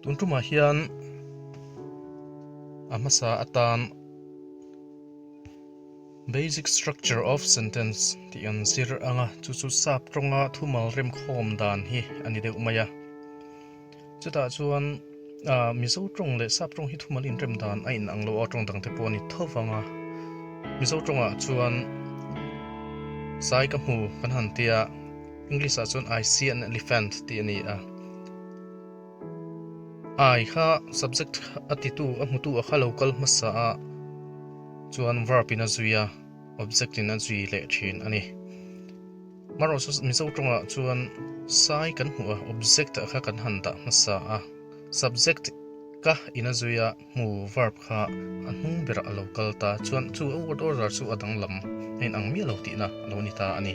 Tun tumah hian a hmasa atan Basic Structure of Sentence tih an zir ang a, chu chu sap tawnga thumal remkhawm dan hi a ni deuh mai a. Chutah chuan Mizo tawng leh sap tawng hi thumal inrem dan a inang lo a, tawng dangte pawh a ni tho vang a. Mizo tawngah chuan sai ka hmu kan han tia, English ah chuan I see an elephant tih a ni a. I kha subject a titu a hmutu a kha lo kal hmasa a chuan verb in a zui a, object in a zui leh thin a ni. Marawh chu Mizo tawngah chuan sai kan hmuh a, object ah kha kan han dah hmasa a, subject ka in a zui a, hmu verb kha a hnung berah a lo kal ta chuan chu a word order chu a danglam a inang miah lo tihna a lo ni ta a ni.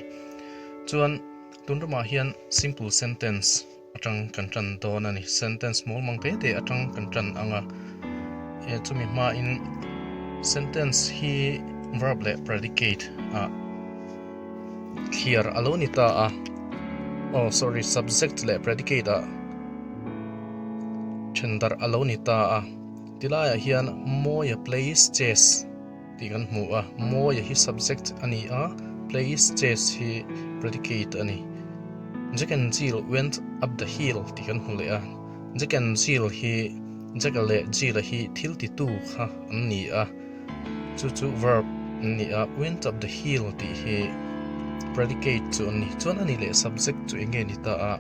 Chuan tun ramah hian simple sentence atang kan tan dawn a ni. Sentence mawl mang te te atang kan tan ang a, e chumi hmain sentence hi verb leh predicate ah thliar a lo ni ta a, oh sorry subject leh predicate ah then darh a lo ni ta a, tilaiah hian Mawia plays chess. tih kan hmu a, Mawia hi subject a ni a, plays chess hi predicate a ni. Jack and Jill went up the hill tih kan hmu leh a, Jack and Jill hi Jack-a leh Jill-a hi thil titu kha an ni a, chu chu verb an ni a, went up the hill tih hi predicate chu an ni. Chuan a ni leh subject chu eng nge ni ta a,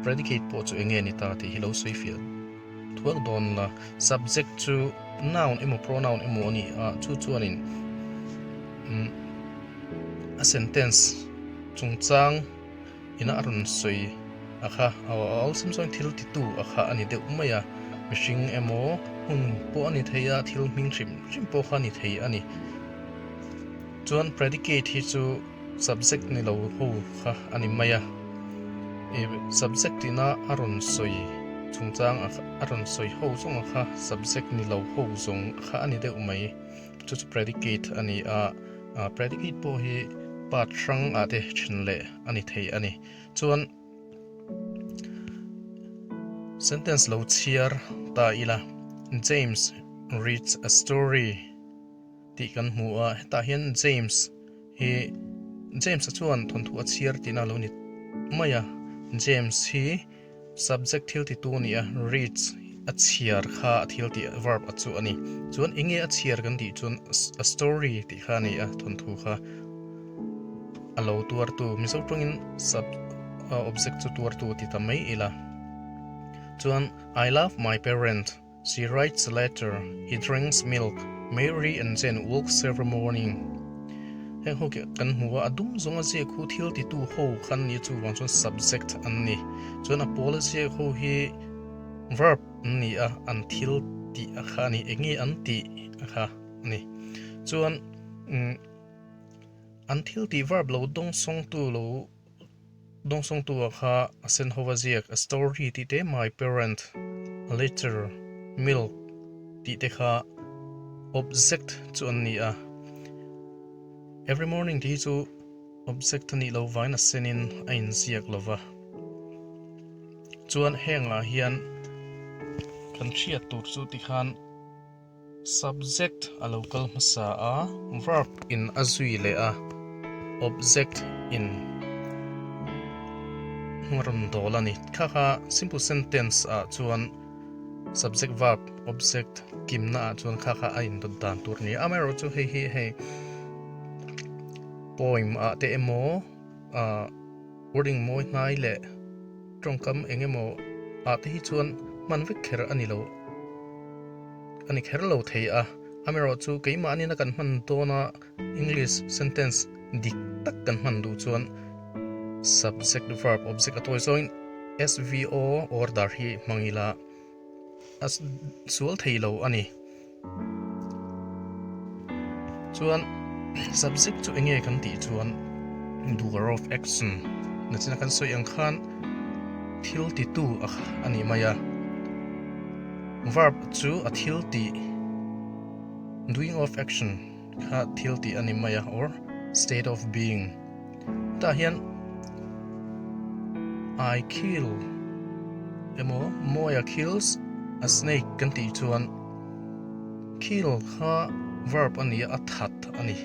predicate pawh chu eng nge ni ta tih hi lo sawi fiah. Thuak dawn la, subject chu noun emaw pronoun emaw a ni a, chu chuanin umm a sentence chungchang ina a rawn sawi a kha a awlsam chuan thil titu a kha a ni deuh mai a, mihring emaw hmun pawh a ni thei a, thil hming hrim hrim pawh kha a ni thei a ni. Chuan predicate hi chu. Subject ni lo ho kha a ni mai a, ih subject ina a rawn sawi chungchang a a rawn sawi ho zawng a kha subject ni lo ho zawng kha a ni deuh mai, chu chu predicate a ni a, ah predicate pawh hi part hrang ah te then leh a ni thei a ni. Chuan sentence lo chhiar ta ila James reads a story. tih kan hmu a, hetah hian James hi James-a chuan thawnthu a chhiar tihna a lo ni mai a, James hi subject thil titu a ni a, reads a chhiar kha a thil tih verb a chu a ni, chuan eng nge a chhiar kan tih chuan a story tih kha a ni a, thawnthu kha a lo tuartu Mizo tawngin sub object chu tuartu ti ta mai ila chuan I love my parent. She writes a letter, he drinks milk, Mary and Jane walks every morning. Heng ho khi kan hmu a, a dum zawng a ziak hu thil titu ho kha an ni a, chuvang chuan subject an ni. Chuan a pawl a ziak ho hi verb an ni a, an thil tih a kha a ni, eng nge an tih a kha a ni. Chuan umm an thil tih verb lo dawngsawngtu lo Dawngsawngtua kha a sen ho a ziak, a story tih te, my parent, a letter, milk tih te kha object chu an ni a. Every morning tih hi chu object a nih loh vangin a senin a inziak lo va. Chuan hengah hian kan hriat tur chu tikhan. Subject a lo kal hmasa a, verb in a zui leh a, object in a rawn dawl a ni. Kha kha simple sentence ah chuan subject verb object kimna ah chuan kha kha a indawt dan tur a ni a. Amaherawhchu hei hi hei poem ah te emaw ah wording mawi hnai leh tawngkam eng emaw ah te hi chuan hman vek kher a ni lo. A ni kher lo thei a, amaherawhchu keimahni na kan hman dawna English sentence dik tak kan hman duh chuan subject verb object a tawi zawngin SVO order hi hmang ila a sual thei lo a ni. Chuan subject chu enge kan tih chuan doer of action nachina kan sawi ang khan thil titu a ni mai a. Verb chu a thil tih, doing of action, kha thil tih a ni mai a, or state of being. Hetah hian I kill emaw Mawia kills. A snake kan tih chuan kill kha verb a ni a, a that a ni.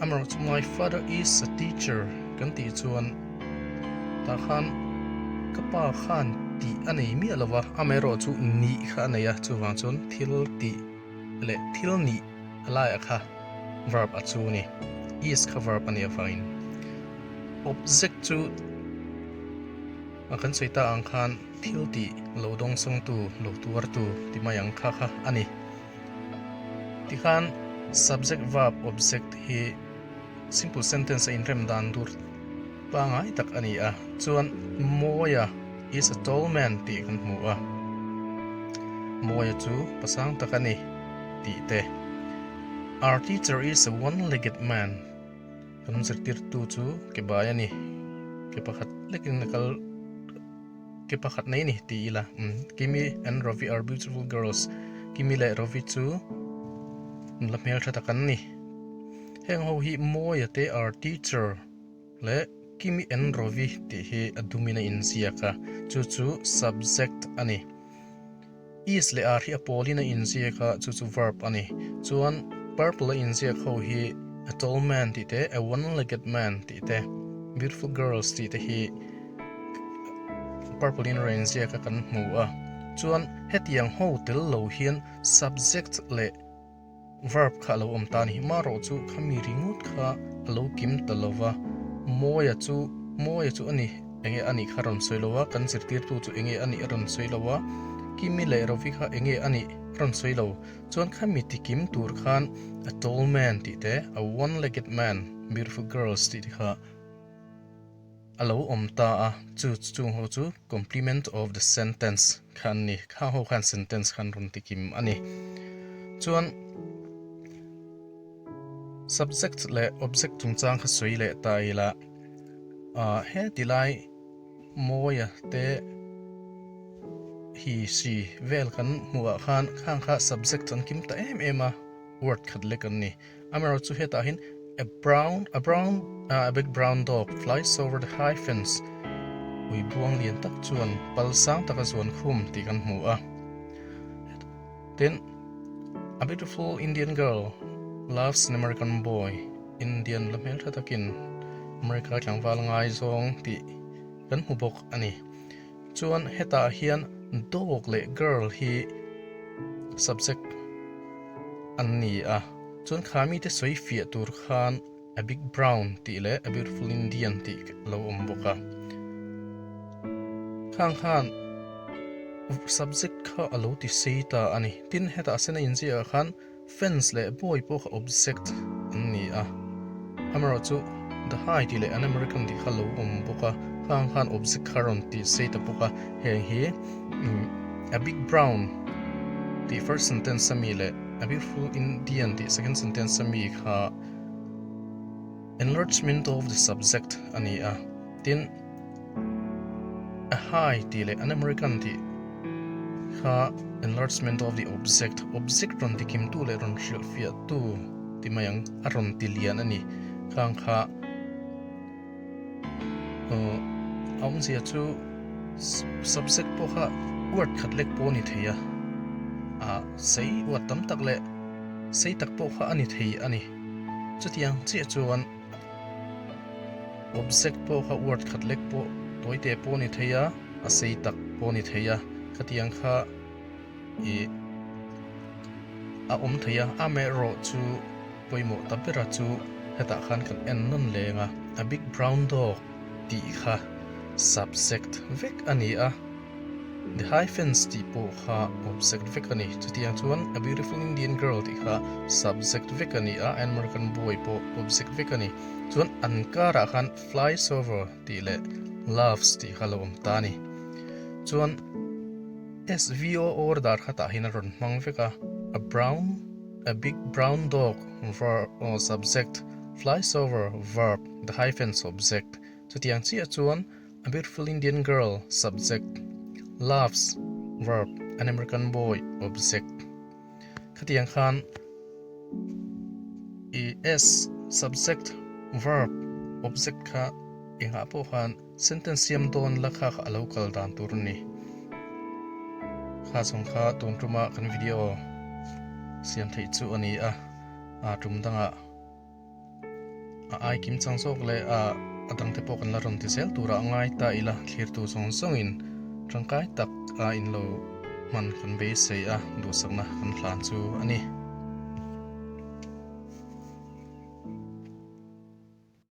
Amaherawhchu my father is a teacher kan tih chuan tah khan ka pa khan tih a nei miah lo va, amaherawhchu nih kha a nei a, chuvang chuan thil tih leh thil nih a laiah kha verb a chu a ni. Is kha verb a nih avangin object chu a kan sawi ta ang khan thil tih lo dawngsawngtu, lo tuartu ti mai ang kha kha a ni. Tikhan subject verb object hi simple sentence a inrem dan tur pangai tak a ni a, chuan Mawia is a tall man tih kan hmu a, Mawia chu pasang tak a ni tih te, Our teacher is a one-legged man, kan zirtirtu chu ke bai a ni, ke pakhat lekin a kal. Ke pakhat nei ni ti ila umm Kimi and Ravi are beautiful girls Kimi leh Ravi chu nula hmeltha tak an ni. Heng ho hi Mawia te are teacher leh Kimi and Ravi tih hi a dumin a inziak a chu chu subject a ni. Is leh are hi a pawlin a inziak a, chu chu verb a ni. Chuan purple a inziak ho hi a tall man tih te, a one-legged man tih te, beautiful girls tih te hi purple in rawn inziak a kan hmu a. Chuan hetiang ho tel lo hian subject leh Verb kha a lo awm ta a ni. Marawh chu khami ringawt kha a lo kim ta lo va, Mawia chu Mawia chu a ni, enge a nih kha a rawn sawi lo a, kan zirtirtu chu enge a nih a rawn sawi lo a, Kimi leh Rovi kha enge a nih a rawn sawi lo. Chuan khami tikim tur khan a tall man tih te, a one-legged man, beautiful girls tih te kha A lo awm ta a, chu chung ho chu complement of the sentence kha an ni. Khang ho khan sentence khan rawn ti kim a ni. Chuan subject leh object chungchang kha sawi leh ta ila, ah he ti lai Mawia te hi si vel kan hmuh ah khan khang kha subject an kim ta em em a, word khat lek an ni. Amaherawhchu chu hetah hian a brown a brown a big brown dog flies over the high fence ui buang lian tak chuan pal sang taka zuan khum tih kan hmu a. Tin, a beautiful Indian girl loves an American boy Indian la hmeltha takin America tlangval ngai zawng tih kan hmu bawk a ni. Chuan hetah hian dog leh girl hi subject an ni a, chuan kha mite sawi fiah tur khan a big brown tih leh a beautiful Indian tih a lo awm bawk a. Khang khan subject kha a lo ti sei ta a ni. Tin, hetah sen a inziak ah khan Fence leh boy pawh kha object an ni a, amaherawhchu the high tih leh an American tih kha lo awm bawk a, khang khan object kha rawn tih sei ta bawk a, heng hi a big brown tih first sentence a mi leh a beautiful Indian tih second sentence a mi kha enlargement of the subject a ni a, tin. A high tih leh an American tih kha enlargement of the object, object rawn ti kimtu leh rawn hrilhfiahtu ti mai ang, a rawn ti lian a ni. Khang kha uh a awmzia chu subject pawh kha word khat lek pawh a ni thei a, ah sei word tam tak leh sei tak pawh kha a ni thei a ni. Chutiang chiah chuan. Object pawh kha word khat lek pawh tawi te pawh a ni thei a, a sei tak pawh a ni thei a, khatiang kha ih a awm thei a, amaherawh chu pawimawh ta bera chu hetah khan kan en nawn leng a, a big brown dog tih kha subject vek a ni a. The high fence tih pawh kha object vek a ni. Chutiang chuan a beautiful Indian girl tih kha subject vek a ni a, an American boy pawh object vek a ni. Chuan an karah khan flies over tih leh loves tih kha lo awm ta a ni. Chuan SVO order kha tah hian a rawn hmang vek a, a brown, a big brown dog verb, subject, flies over verb, the high fence object. Chutiang chiah chuan A beautiful Indian girl, subject, loves, verb, an American boy, object. Khatiang khan i s, subject, verb, object kha engah pawh khan sentence siam dawn la kha kha a lo kal dan tur a ni. Kha zawng kha tun tuma kan video siam theih chu a ni a, a tum dangah a ai kim chang zawk leh a a dangte pawh kan la rawn ti zel turah ngai ta ila thlirtu zawng zawngin tangkai tak a in lo hman kan beisei a duhsakna kan hlan chu a ni.